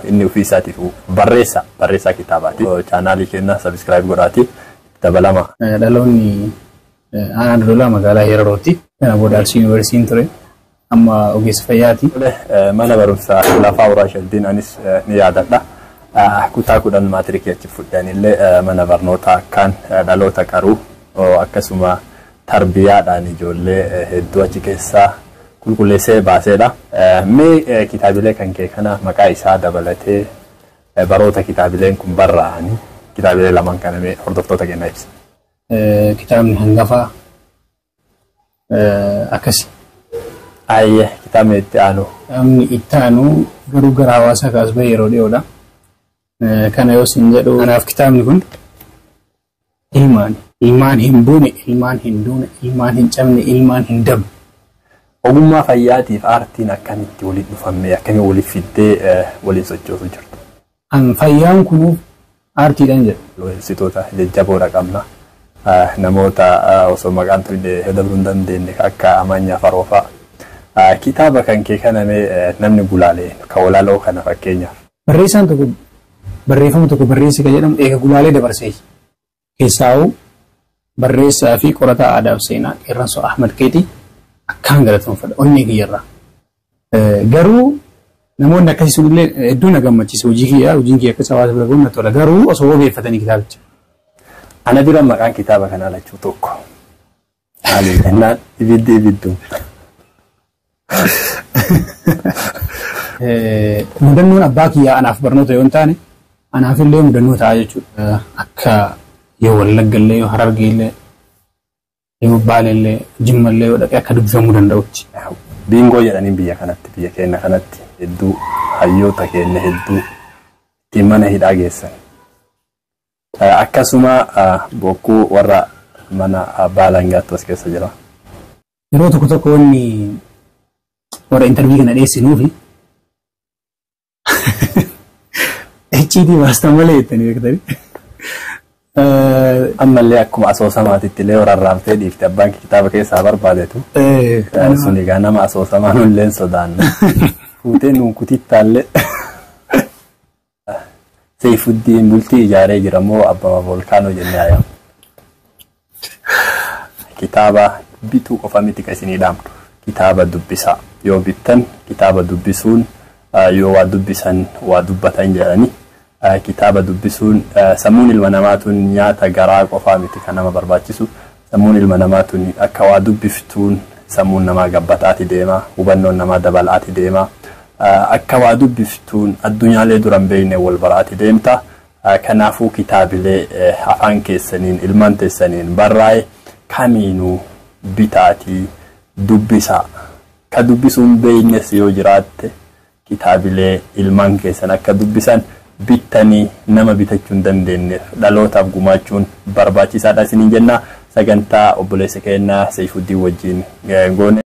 Inni ofii isaatiif barreessaa kitaabaati. Chaanaalii keenya subscribe godhaati dabalama. Dhaloonni aanaa Dodolaa magaalaa Herarooti. Kana booda Arsii Yuunivarsiitiin ture. Amma ogeessa fayyaati. Mana barumsaa Lafaa Uraashaddiin anis ni yaadadha. Kutaa 10 maatirikii achi fudhanillee mana barnootaa akkaan dhaloota qaruu akkasuma tarbiyaadhaan ijoollee hedduu achi keessaa qulqulleessee baaseedha. Mee kitaabilee kan kee kana maqaa isaa dabalatee baroota kitaabileen kun barraa'anii kitaabilee lamaan kana mee hordoftoota keenya ibsa. Kitaabni hangafaa akkasi. Ayyee, kitaabni itti aanu. Kitaabni itti aanu garuu gara hawaasaa kaas bahe yeroo dhiyoodha. Kana yoo sin jedhu anaaf kitaabni kun ilmaan. Ilmaan hin buune, ilmaan hin duune, ilmaan hin cabne, ilmaan hin dabne. Ogummaa fayyaatiif aartiin akkamitti walitti dhufamee akkamitti walitti fiddee waliin sochoosu jirtu? An fayyaan kunuuf aartiidhaan jedha. Looyensitoota jajjaboodha qabna. Namoota osoo maqaan tuqne dabruu hin dandeenye akka Amanyaa Faroofaa. Kitaaba kan kee kana mee namni gulaalee kan walaloo kana fakkeenyaaf. Barreessaan tokko barreeffama tokko barreesse kan jedhamu eega gulaalee dabarsee. Keessaa'uu barreessaa fi qorataa aadaa fi seenaa Qeerransoo Ahmad Keetii akkaan galatoomfadha onnee kiyyarraa. Garuu namoonni akkasii sunillee hedduu na gammachiisa hojii kiyyaa hojiin kiyya akkas hawaasa bira gahuun na tola garuu osoo wabeeffatanii kitaabicha. Ana bira maqaan kitaaba kanaa lachuu tokko. Maaliif jennaan ibiddi ibiddu. Mudannoon abbaa kiyyaa anaaf barnoota yoo hin taane anaaf illee mudannoo ta'a jechuudha. Akka yoo Wallagga illee yoo Harargee illee yoo Baale illee Jimma illee yoo dhaqee akka dubbifamuu danda'utti. Biingoo jedhaniin biyya kanatti biyya keenya kanatti hedduu hayyoota keenya hedduu ittiin mana hidhaa geessan. Akkasuma bokkuu warra mana abbaa alangaatti as keessa jira. Yeroo tokko tokko wanni warra intarvii kana dhiyeessinuufi icciitii baastan malee jettanii beektanii. Ammallee akkuma asoosamaatitti illee rarraaftee dhiifte abbaan kitaaba keessaa barbaadetu. Sun egaa nama asoosamaa nullee hin sodaanne. Fuutee nuun kutittaallee. Seifuddiin bultii ijaaree jira moo abbama volkaanoo jennee hayamu. Kitaaba bituu qofa miti kan isinii dhaamnu. Kitaaba dubbisaa. Yoo bittan kitaaba dubbisuun yoo waa dubbisan waa dubbatan jedhani. Kitaaba dubbisuun sammuun ilma namaatuun nyaata garaa qofaa miti kan nama barbaachisu. Sammuun ilma namaatuun akka waa dubbiftuun sammuun namaa gabbataati deema. Hubannoon namaa dabalaati deema. Akka waa dubbiftuun addunyaalee duran beekne wal baraati deemta. Kanaafuu kitaabilee afaan keessaniin ilmaan teessaniin barraa'e kamiinuu bitaatii dubbisaa. Ka dubbisuun beeknes yoo jiraatte kitaabilee ilmaan keessan akka dubbisan bittanii nama bitachuu hin dandeenyeef dhalootaaf gumaachuun barbaachisaadha isiniin jenna. Sagantaa obboleessa keenyaa Seifuddiin wajjin goone.